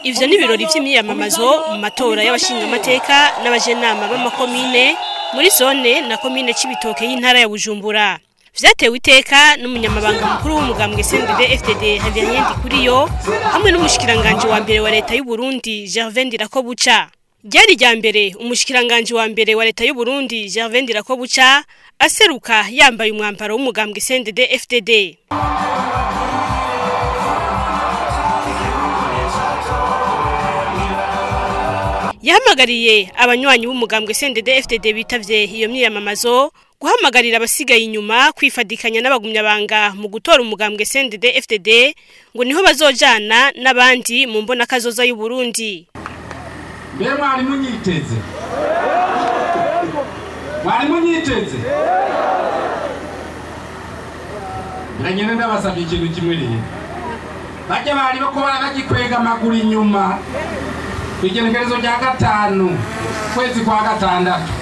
Ivyo ni ibirori vy'imyiyamamazo mu matora y'abashingamateka n'abajenama b'amakomine muri zone na komine Cibitoke y'intara ya Bujumbura. Vyatewe iteka n'umunyamabanga mukuru w'umugambwe CNDD-FDD Reverien Ndikuriyo hamwe n'umushikiranganje wa mbere wa leta y'u Burundi Gervais Ndirakobuca. Ryari rya mbere umushikiranganje wa mbere wa leta y'u Burundi Gervais Ndirakobuca aseruka yambaye umwambaro w'umugambwe CNDD-FDD. Yahamagariye abanywanyi b'umugambwe CNDD-FDD bitavye iyo myiyamamazo guhamagarira abasigaye inyuma kwifadikanya n'abagumyabanga mu gutora umugambwe CNDD-FDD ngo niho bazojana n'abandi mu mbona kazoza y'u Burundi. Mbe mwari munyiteze? Mwari munyiteze? Ndanyene ndabasabye ikintu kimwe rero. Bajya bari bako baragikwega amaguru inyuma. Igenekerezo rya 5 kwezi kwa gatandatu.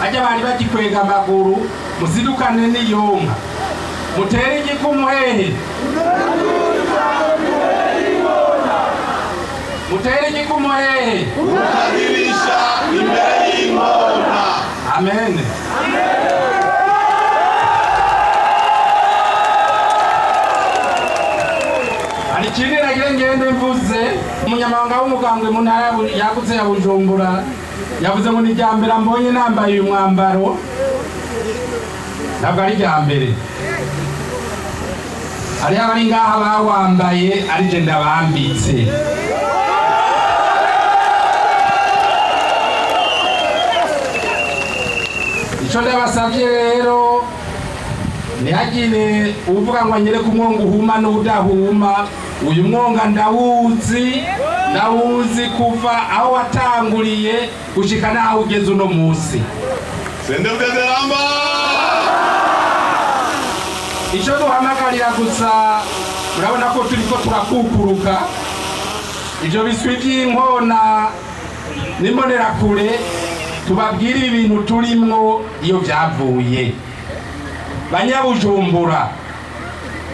Bajya bari bagikwega amaguru musidukane n'iyonka. Mutere igikumu hehe? Mutere igikumu hehe? Mukadirisha imbere y'inkona. Amen. Hari ikindi nagira ngende mvuze, umunyamabanga w'umugambwe mu ntara yagutse ya Bujumbura yavuze ngo ni irya mbere mbonye nambaye uyu mwambaro. Ntabwo ari irya mbere. Hariho abari ngaha bawambaye ari je ndabambitse. Ico ndabasavye rero ntihagire uvuga ngo anyereke umwonga uhuma n'udahuma. Uyu mwonga ndawuzi, ndawuzi kuva aho watanguriye gushika naho ugeze uno munsi. CNDD-FDD. Ico duhamagarira gusa, murabona ko turiko turakukuruka. Ivyo biswi vy'inkona n'imbonerakure tubabwira ibintu turimwo iyo vyavuye. Banyabujumbura,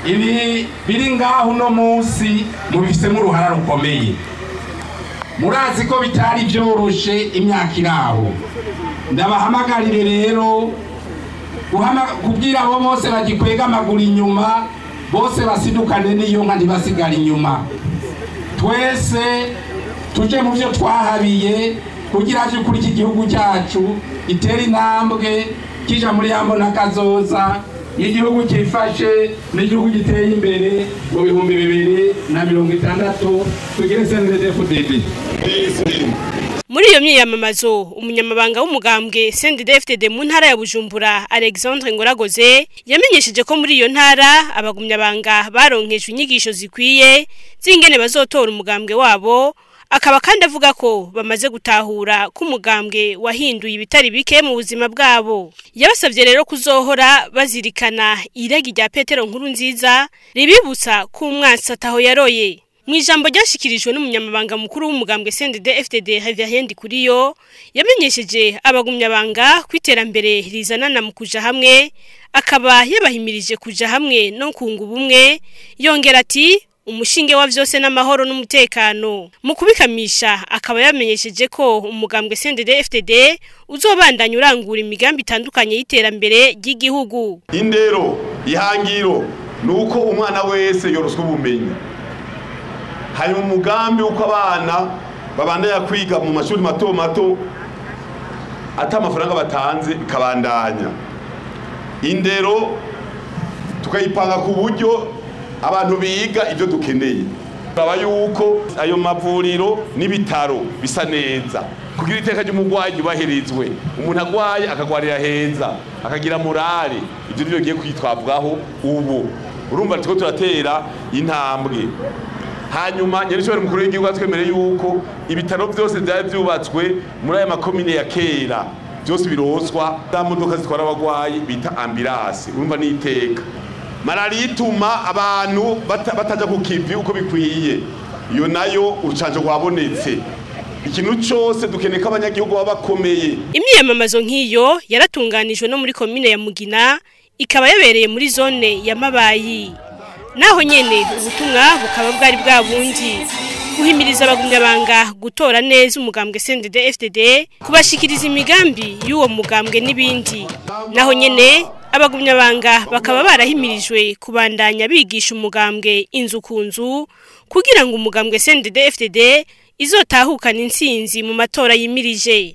ibi biri ngaho uno munsi mubifisemo uruhara rukomeye. Murazi ko bitari vyoroshe imyaka iraho. Ndabahamagarire rero kubwira abo bose bagikwega amaguru inyuma, bose basidukane n'iyo nka ntibasigare inyuma. Twese tuje mu vyo twahabiye kugira vy'ukuri iki gihugu cyacu itere intambwe kija muri ya mbona kazoza igihugu cyifashe n'igihugu giteye imbere mu 2060 tugire CNDD-FDD. Muri iyo myiyamamazo umunyamabanga w'umugambwe CNDD-FDD mu ntara ya Bujumbura Alexandre Ngoragoze yamenyesheje ko muri iyo ntara abagumyabanga baronkejwe inyigisho zikwiye zingene bazotora umugambwe wabo. Akaba kandi avuga ko bamaze gutahura ko umugambwe wahinduye ibitari bike mu buzima bwabo. Yabasavye rero kuzohora bazirikana iragi rya Petero Nkurunziza ribibutsa ko umwansi ataho yaroye. Mu ijambo ryashikirijwe n'umunyamabanga mukuru w'umugambwe CNDD-FDD Reverien Ndikuriyo yamenyesheje abagumyabanga kwiterambere rizanana mu kuja hamwe, akaba yabahimirije kuja hamwe no kunga ubumwe. Yongera ati umushinge wa vyose n'amahoro n'umutekano. Mu kubikamisha akaba yamenyesheje ko umugambwe CNDD-FDD uzobandanya urangura imigambi itandukanye y'iterambere ry'igihugu. Indero ihangiro nuko umwana wese yoroswa ubumenyi. Hari umugambi uko abana babandanya kwiga mu mashuri mato mato ata amafaranga batanze ikabandanya. Indero tukayipanga ku buryo abantu biga ibyo dukeneye. Baba yuko ayo mavuriro n'ibitaro bisa neza kugira iteka ry'umugwayi yubahirizwe, umuntu agwaye akagwarira heza akagira morale. Ibyo nivyo bigiye kwitwabwaho ubu. Urumva turiko turatera intambwe. Hanyuma nyarishobora mukuru w'igihugu atwemereye yuko ibitaro byose byari byubatswe muri aya makomine ya kera byose biroswa za modoka zitwara abagwayi bita ambulance. Urumva ni iteka. Malaria ituma abantu bataja ku kivi uko bikwiye, iyo nayo urucanjo rwabonetse. Ikintu cyose dukeneye ko abanyagihugu baba bakomeye. Imyiyamamazo nk'iyo yaratunganijwe no muri komine ya Mugina, ikaba yabereye muri zone ya Mabayi. Naho nyene ubutumwa bukaba bwari bwa bundi. Guhimiriza abagumyabanga gutora neza umugambwe CNDD-FDD, kubashikiriza imigambi y'uwo mugambwe n'ibindi. Naho nyene abagumyabanga bakaba barahimirijwe kubandanya bigisha umugambwe inzu ku nzu kugira ngo umugambwe CNDD-FDD izotahukana intsinzi mu matora yimirije.